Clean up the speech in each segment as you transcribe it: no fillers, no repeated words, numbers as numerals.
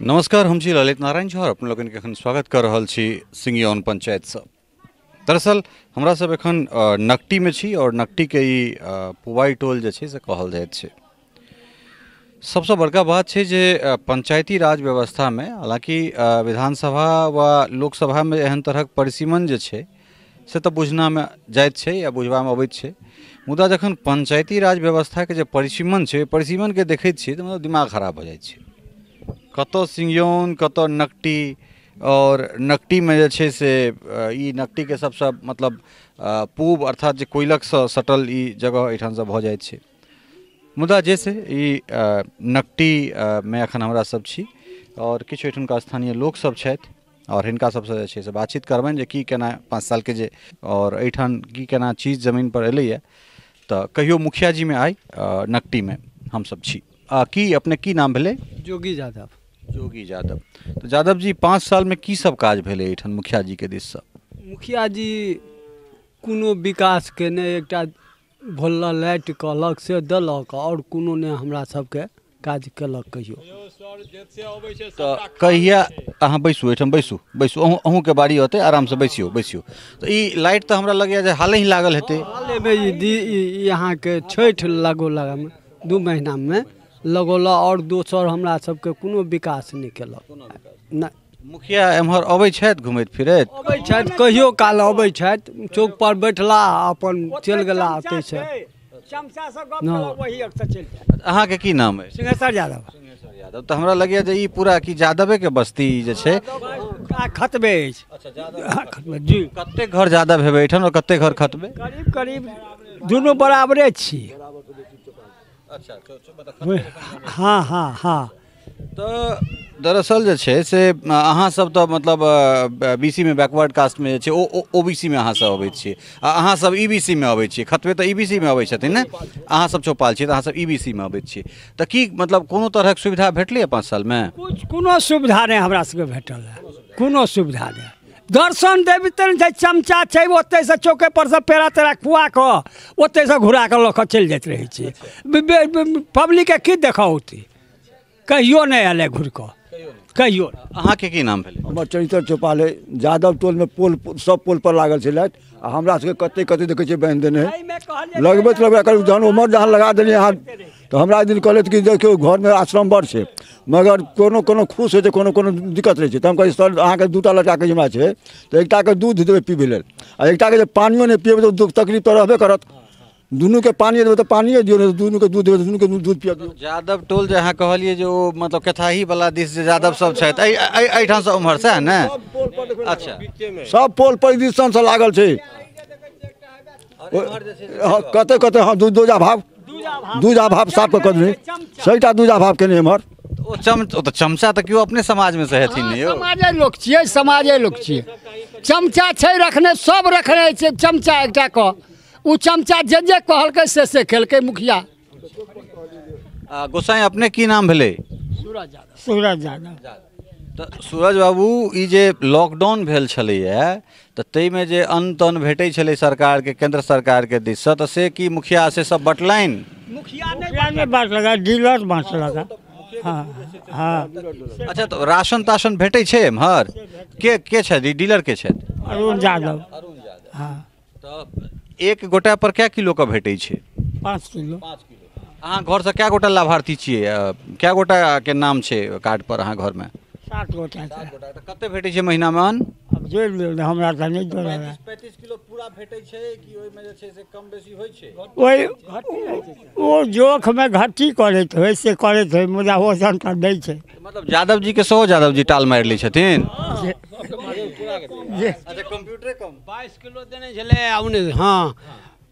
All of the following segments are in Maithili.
नमस्कार, हम छी ललित नारायण झा और अपने लोगन के एखन स्वागत कर रहल छी सिंगियौन पंचायतसँ। दरअसल हमरा सब एखन नकटी में छी और नकटी के ई पुवाई टोल जे छै से कहल जाइत छै। सबसँ बड़का बात छै जे पंचायती राज व्यवस्था में हालांकि विधानसभा वा लोकसभा में एहन तरहक परिसीमन जे छै से तऽ बुझनामे जाइत छै या बुझबामे अबैत छै, मुदा जखन पंचायती राज व्यवस्थाके जे परिसीमन छै, परिसीमनके देखैत छियै तऽ मतलब दिमाग खराब भऽ जाइ छै। कतऽ सिंगियौन, कतऽ नकटी, और नकटीमे जे छै से ई नकटीके सबसँ मतलब पूब अर्थात जे कोयलकसँ सटल ई जगह एहिठामसँ भऽ जाइत छै। मुदा जे से ई नकटी मे एखन हमरा सब छी और किछु एहिठुनका स्थानीय लोकसब छथि और हिनका सबसँ जे छै से बातचीत करबनि जे की केना 5 सालके जे और एहिठाम की केना चीज जमीन पर एलैए। तऽ कहियो मुखिया जी में आइ नकटीमे हमसब छी। की अपने की नाम भेलै? जोगी यादव। जोगी यादव। तऽ यादव जी, 5 साल में की सब काज भेलै एहिठाम मुखिया जी के दिससँ? मुखिया जी कोनो विकास के नहि, एकटा भोला लाइट कहलक से देलक और कोनो नहि हमरा सबके काज केलक कहियो। तऽ कहिया अहाँ बैसू, एहिठाम बैसू बैसू, अहूँके बारी औतै, आरामसँ बैसियौ बैसियौ। तऽ ई लाइट तऽ हमरा लगैए जे हाले ही लागल हेतै। हालेमे ई अहाँके छठि लगौलक 2 महीनामे लगौलक और दोसर हमरा सबके कोनो विकास नहि केलक। नहि। मुखिया एम्हर अबै छथि घुमैत फिरैत? अबै छथि, कहियो काल अबै छथि, चौक पर बैठला अपन चलि गेला ओतहिसँ। अहाँके की नाम अछि? सिंहेश्वर यादव। सिंहेश्वर यादव। तऽ हमरा लगैए जे ई पूरा की यादवेके बस्ती जे छै खतबे अछि। अच्छा, जी। कतेक घर यादव हेबै एहिठाम और कतेक घर खतबे? करीब करीब दुनू बराबरे छी। अच्छा, हाँ हाँ हाँ। तऽ दरअसल जे छै से अहाँ सब तऽ मतलब बी सी में बैकवर्ड कास्टमे जे छै ओ बी सी मे अहाँ सब अबै छियै आ अहाँ सब ई बी सी मे अबै छियै। खतबे तऽ ई बी सी मे अबै छथिन ने, अहाँ सब चौपाल छियै तऽ अहाँ सब ई बी सी मे अबै छियै। तऽ की मतलब कोनो तरहक सुविधा भेटलैए 5 सालमे? कुछ कोनो सुविधा नहि हमरा सबके भेटल है, कोनो सुविधा नहि। दर्शन देबिते नहि छै, चमचा छै ओतहिसँ चौके पर से पेड़ा तेड़ा खुआ कऽ ओतहिसँ घुरा कऽ लऽ कऽ चलि जाइत रहै छै। पब्लिकके की देखौती, कहियो नहि एलै घुरि कऽ, कहियो। अहाँके की नाम भेलै? हमर चरित्र चौपाल है। यादव टोलमे पोल सब पोल पर लागल छै लाइट आ हमरा सबके कते कते देखै छियै बान्हि देने है, लगबैत लगबैत करीब जहन उमर जहाँ लगा देलियै अहाँ तऽ हमरा एक दिन कहलथि कि देखियौ घरमे आश्रम बड़ छै, मगर कोनो कोनो खुश होइ छै, कोनो कोनो दिक्कत रहै छै। तऽ हम कहलियै सर अहाँके 2टा लड़काके जिम्मा छै तऽ एकटाके दूध देबै पीबै लेल आ एकटाके जे पानियो नहि पिएबै तऽ दुख तकलीफ तऽ रहबे करत। दुनूके पानि देबै तऽ पानिए दियौ, नहि दुनूके दूध देबै तऽ दुनूके दूध पिया दियौ। यादव टोल जे अहाँ कहलियै जे ओ मतलब केथाही वाला दिस जे यादव सब छथि एहिठामसँ उम्हर सएह ने? अच्छा, सब पोल पर दिससँ लागल छै। कते कते हाँ दूजा भाव, दूजा भाव साफ कऽ देने, सहीटा दूजा भाव केने एम्हर। ओ तऽ चमचा तऽ केओ अपने समाजमे से हेथिन ने यौ? समाजे लोक छियै, समाजे लोक छियै। चमचा छै रखने, सब रखने छै चमचा एकटा कऽ। ओ चमचा जे जे कहलकै से से खेलकै मुखिया। गोसाई अपने की नाम भेलै? सूरज यादव। सूरज यादव। तऽ सूरज बाबू, ई जे लॉकडाउन भेल छलैए तऽ ताहिमे जे अन्न तन्न भेटै छलै सरकारके, केंद्र सरकारके दिससँ, तऽ से की मुखिया से सब बँटलनि? मुखिया नहि बाँटलक, डीलर बाँटलक। हाँ हाँ। अच्छा, तऽ राशन ताशन भेटै छै एम्हर? के छथि डीलर, के छथि? अरुण यादव। अरुण यादव। हाँ। तऽ एक गोटा पर कए किलो के भेटै छै? 5 किलो। 5 किलो। अहाँ घरसँ कए गोटा लाभार्थी छियै? कए गोटाके नाम छै कार्ड पर अहाँ घरमे? 7 गोटा। 7 गोटा। तऽ कते भेटै छै महीनामे अन्न? आब जोड़ि लियौ, हमरा तऽ नहि जोड़ल। 35 किलो पूरा भेटै छै कि ओहिमे जे छै से कम बेसी होइ छै? ओहि ओ जोखमे घटी करैत होइ से करैत होइ, मुदा ओजन तऽ दै छै। मतलब यादव जी के सेहो यादव जी टाल मारि लै छथिन? अच्छा, कंप्यूटरे कम। 22 किलो देने छलै आ 19। हाँ,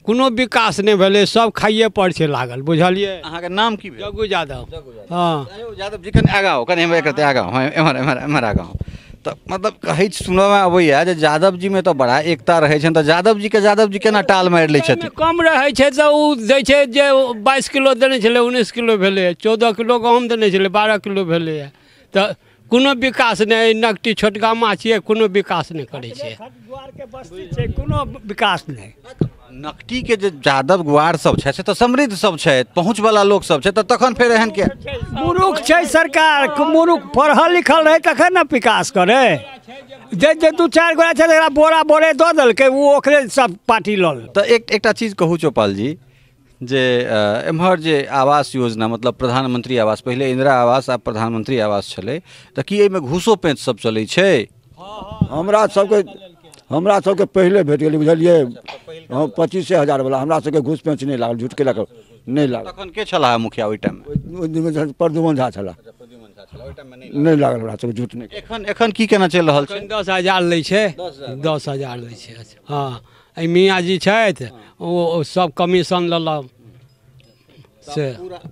कोनो विकास नहि भेलै, सब खाइए पर छै लागल, बुझलियै। अहाँके नाम की भेल? जग्गू यादव। हाँ। यादव जी कनि आगाँ आउ, कनि एम्हर करते आगाँ आउ, एम्हर एम्हर एम्हर आगाँ आउ। तऽ मतलब कहै सुनऽमे अबैए जे यादव जीमे तऽ बड़ा एकता रहै छनि, तऽ यादव जीके यादव जी केना टाल मारि लै छथिन? कम रहै छै तऽ ओ दै छै जे 22 किलो देने छलै 19 किलो भेलैए, 14 किलो गहूँम देने छलै 12 किलो भेलैए। तऽ कोनो विकास नहि। नकटी छोटका माछ छियै, कोनो विकास नहि करै छै। दुआरके बस्ती छै, कोनो विकास नहि। नकटी के जे यादव गुआर सब छै से तऽ समृद्ध सब छै, पहुँच वाला लोक सब छै, तऽ तखन फेर एहन के मुरुख छै सरकार, मुरुख पढ़ल लिखल रहै तखन ने विकास करे। जे जे 2-4 गोरा छै तकरा बोरा बोरे दऽ देलकै, ओ ओकरे सब पार्टी लऽ लेलकै। तऽ एकटा चीज कहू चौपाल जी, जे एम्हर जे आवास योजना, मतलब प्रधानमंत्री आवास, पहिले इंदिरा आवास आब प्रधानमंत्री आवास छलै, तऽ की एहिमे घूसो पेंच सब चलै छै? हमरा सबके पहिले भेट गेलै, बुझलियै, 25,000 वाला। हमरा सबके घूस पेंच नहि लागल, झूठ केलक नहि लागल। तखन के छलाह मुखिया ओहि टाइममे? प्रद्युमन झा छलाह, नहि लागल हमरा सबके, झूठ नहि। एखन एखन की केना चलि रहल छै? 10,000 लै छै, 10,000 लै छै। हँ, एहि मियाँ जी छथि, ओ सब कमीशन लेलक से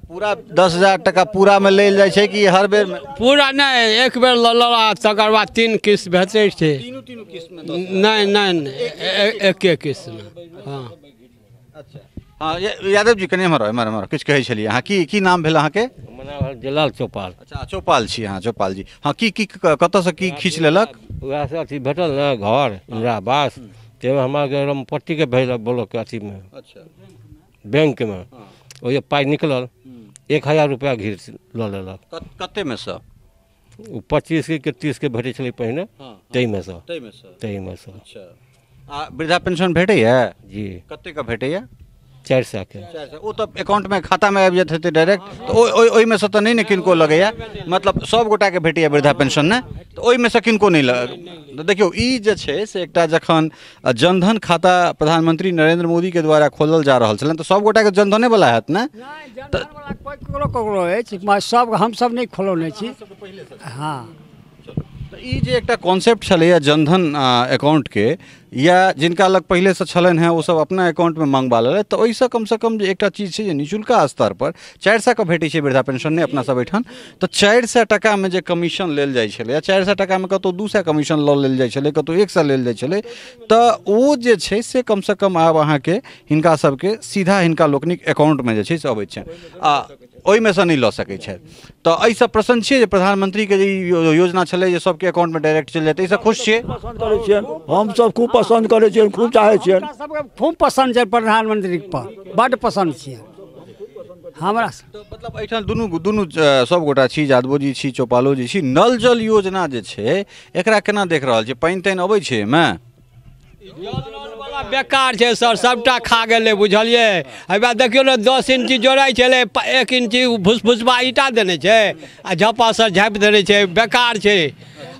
पूरा 10,000 टका पूरा में लेल जाइ छै कि हर बेर में? पूरा नहि, एक बेर लऽ तकर बाद 3 किस्त भेटै छै। तीनू किस्त में? नहि नहि नहि, एके किस्त में। हँ अच्छा। हाँ यादव जी, कनि एम्हर एम्हर एम्हर किछु कहै छलियै अहाँ, की की नाम भेल अहाँके? जलाल चौपाल। अच्छा, चौपाल छी अहाँ, चौपाल जी। हाँ, की की कतऽसँ की खींच लेलक? वएह से अथी भेटल ने घर, इंदिरा आवास, ताहिमे हमरा रामपट्टीके भेजलक ब्लॉकके अथीमे। अच्छा। बैंकमे ओहि पाइ निकलल, 1,000 रुपैआ घीर लऽ लेलक। कतेमे सँ? ओ 25 के 30 के भेटै छलै पहिने, ताहिमे सँ। ताहिमे सँ। अच्छा। आ वृद्धा पेंशन भेटैया? जी। कतेक भेटैया? 400 के। 400। ओ तऽ अकाउंटमे खातामे आबि जाइत हेतै डायरेक्ट, तऽ ओहिमे सँ तऽ नहि ने किनको लगैया, मतलब सब गोटाके भेटैया वृद्धा पेंशन ने, तऽ ओहिमे सँ किनको नहि लग। देखियौ, ई जे छै से एकटा जखन जनधन खाता प्रधानमंत्री नरेंद्र मोदीके द्वारा खोलल जा रहल छलनि, तऽ सब गोटाके जनधने वाला हैत ने? ककरो ककरो अछि, सब हमसब नहि खोलौने छी। हाँ, तऽ ई जे एकटा कॉन्सेप्ट छलैया जनधन अकाउंटके, या जिनका लग पहिलेसँ छलनि हेँ ओ सब अपना अकाउंटमे मंगवा लेलथि, तऽ ओहिसँ कमसँ कम जे एकटा चीज छै जे निःशुल्क स्तर पर 400 के भेटै छै वृद्धा पेंशन नहि अपना सब एहिठाम, तऽ 400 टकामे जे कमीशन लेल जाइ छलै, 400 टकामे कतहु 200 कमीशन लऽ लेल जाइ छलै, कतहु 100 लेल जाइ छलै, तऽ ओ जे छै से कमसँ कम आब अहाँके हिनका सबके सीधा हिनका लोकनिक अकाउंटमे जे छै से अबै छनि, आ ओहिमे सँ नहि लऽ सकै छथि। तऽ एहिसँ प्रसन्न छियै जे प्रधानमंत्रीके जे योजना छलै जे सबके अकाउंटमे डायरेक्ट चलि जेतै, एहिसँ खुश छियै? पसन्द करै छियनि हमसब, खूब पसन्द करै छियनि, खूब चाहै छियनि। सबके खूब पसन्द छै प्रधानमंत्री पर, बड्ड पसन्द छियै हमरा। मतलब एहिठाम दुनू दुनू सब गोटा छी, यादवो जी छी, चौपालो जी छी। नल जल योजना जे छै एकरा केना देख रहल छी? पानि तानि अबै छै एहिमे? बेकार छै सर, सबटा खा गेलै, बुझलियै। एहि देखियौ ने, 10 इंची जोड़ै छलै, 1 इंची भुसभुसबा ईटा देने छै आ झप्पासँ झाँपि देने छै, बेकार छै।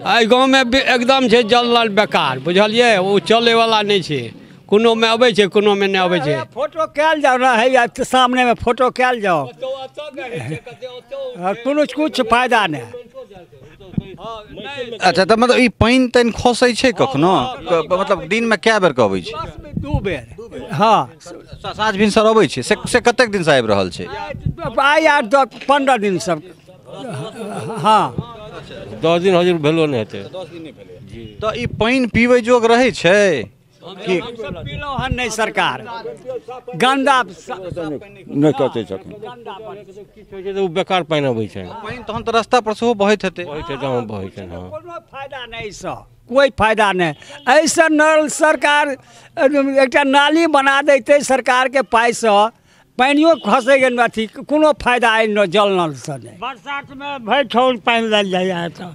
एहि गाँवमे एकदम छै जल नल बेकार, बुझलियै, ओ चलैवला नहि छै। कोनोमे अबै छै, कोनोमे नहि अबै छै। फोटो कयल जाउ ने, हैया सामनेमे फोटो कयल जाउ, कोनो किछु फायदा नहि। अच्छा, तऽ मतलब ई पानि तानि खसै छै कखनो? मतलब दिनमे कए बेर अबै छै? 2 बेर। हाँ, साँझ भिनसर अबै छै। से कतेक दिनसँ आबि रहल छै? आइ 8-15 दिन सब। हाँ, 10 दिन हजुर भेलो नहि हेतै। 10 दिन नहि भेलै। तऽ ई पानि पीबै जोग रहै छै? पीलहुँ हन नहि सरकार, गन्दा नहि कटै छथिन। किछु होइ छै तऽ ओ बेकार पानि अबै छै। पानि तहन तऽ रस्ता पर सेहो बहैत हेतै। बहै छै तऽ बहै छै। हँ, कोनो फायदा नहि एहिसँ, कोइ फायदा नहि एहिसँ। नल सरकार एकटा नाली बना दैतै सरकारके पाइसँ, पानियो खसैके अथी, कोनो फायदा एहि जल नलसँ नहि। बरसातमे भरि ठौर पानि लागि जाइए, तऽ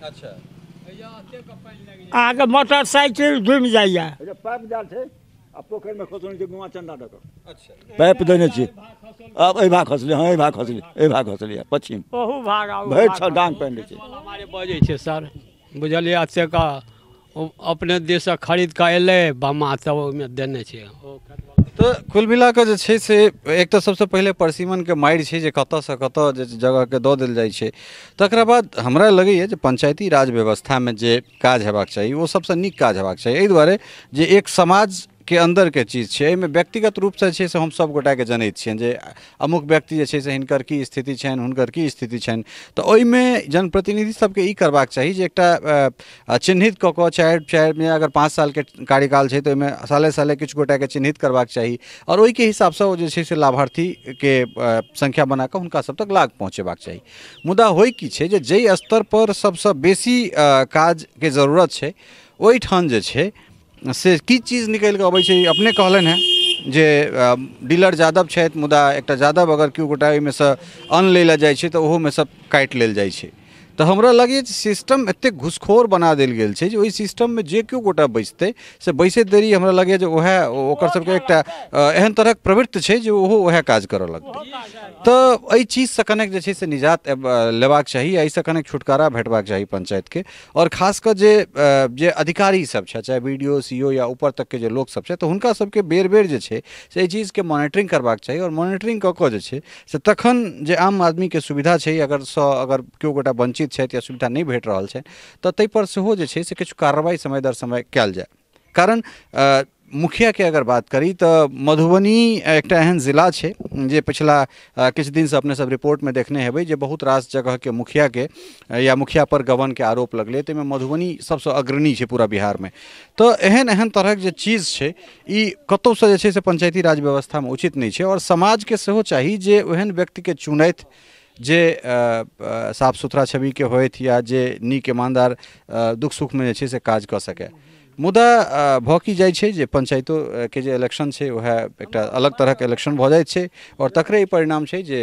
अहाँके मोटरसाइकिल डूबि जाइए। पाइप जाल छै आ पोखरिमे खसौने छै, गुआ चन्दा दऽ कऽ पाइप देने छी। आब एहि भाग खसलै, हँ एहि भाग खसलै, एहि भाग खसलै, पश्चिम ओहू भाग भरि छल डाँग पानि लै छै। हमारे बजै छै सर, बुझलियै, एतेक अपने देशसँ खरीद कऽ एलै बमा, तब ओहिमे देने छै। तऽ कुल मिला कऽ जे छै से एक तऽ सबसँ पहिले परसीमनके मारि छै जे कतऽसँ कतऽ जे जगहके दऽ देल जाइ छै। तकरा बाद हमरा लगैए जे पंचायती राज व्यवस्थामे जे काज हेबाक चाही ओ सबसँ नीक काज हेबाक चाही, एहि दुआरे जे एक समाज के अन्दरके चीज छै। एहिमे व्यक्तिगत रूपसँ जे छै से हम सब गोटाके जनैत छियनि जे अमुक व्यक्ति जे छै से हिनकर की स्थिति छनि, हुनकर की स्थिति छनि। तऽ ओहिमे जनप्रतिनिधि सबके ई करबाक चाही जे एकटा चिन्हित कऽ कऽ चारि अगर 5 सालके कार्यकाल छै तऽ ओहिमे साले साले किछु गोटाके चिन्हित करबाक चाही आओर ओहिके हिसाबसँ ओ जे छै से लाभार्थीके संख्या बना कऽ हुनका सब तक लाभ पहुँचेबाक चाही। मुदा होइ की छै जे जाहि स्तर पर सबसँ बेसी काजके जरूरत छै ओहिठाम जे छै से की चीज निकलि कऽ अबै छै। अपने कहलनि हेँ जे डीलर यादव छथि, मुदा एकटा यादव अगर केओ गोटा ओहिमेसँ अन्न लै लए जाइ छै तऽ ओहोमे सब काटि लेल जाइ छै। तऽ हमरा लगैए जे सिस्टम एतेक घुसखोर बना देल गेल छै जे ओहि सिस्टममे जे केओ गोटा बैसतै से बैसैत देरी हमरा लगैए जे उएह ओकर सबके एकटा एहन तरहक प्रवृत्ति छै जे ओहो उएह काज करऽ लगतै। तऽ एहि चीजसँ कनेक जे छै से निजात लेबाक चाही, एहिसँ कनेक छुटकारा भेटबाक चाही पंचायतके। आओर खास कऽ जे जे अधिकारी सब छै, चाहे बी डी ओ, सी ओ या ऊपर तकके जे लोक सब छै, तऽ हुनका सबके बेर बेर जे छै से एहि चीजके मॉनिटरिंग करबाक चाही। आओर मॉनिटरिंग कऽ कऽ जे छै से तखन जे आम आदमीके सुविधा छै, अगर केओ गोटा वंचित छथि या सुविधा नहि भेट रहल छै तऽ ताहिपर सेहो जे छै से किछु कार्रवाइ समय दर समय कयल जाय। कारण मुखियाके अगर बात करी तऽ मधुबनी एकटा एहन जिला छै जे पिछला किछु दिनसँ अपने सब रिपोर्टमे देखने हेबै जे बहुत रास जगहके मुखियाके या मुखिया पर गबनके आरोप लगलै, ताहिमे मधुबनी सबसँ अग्रणी छै पूरा बिहारमे। तऽ एहन एहन तरहक जे चीज छै ई कतहुसँ जे छै से पंचायती राज व्यवस्थामे उचित नहि छै। आओर समाजके सेहो चाही जे ओहन व्यक्तिके चुनथि जे साफ सुथरा छविके होथि या जे नीक ईमानदार दुःख सुखमे जे छै से काज कऽ सकै। मुदा भऽ की जाइ छै जे पंचायतो के जे इलेक्शन छै वएह एकटा अलग तरहक इलेक्शन भऽ जाइ छै आओर तकरे ई परिणाम छै जे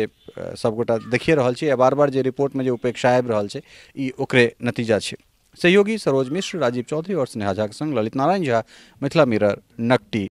सबगोटा देखिए रहल छी आ बार बार जे रिपोर्टमे जे उपेक्षा आबि रहल छै ई ओकरे नतीजा छै। सहयोगी सरोज मिश्र, राजीव चौधरी और स्नेहा झा के संग ललित नारायण झा, मिथिला मिरर, नकटी।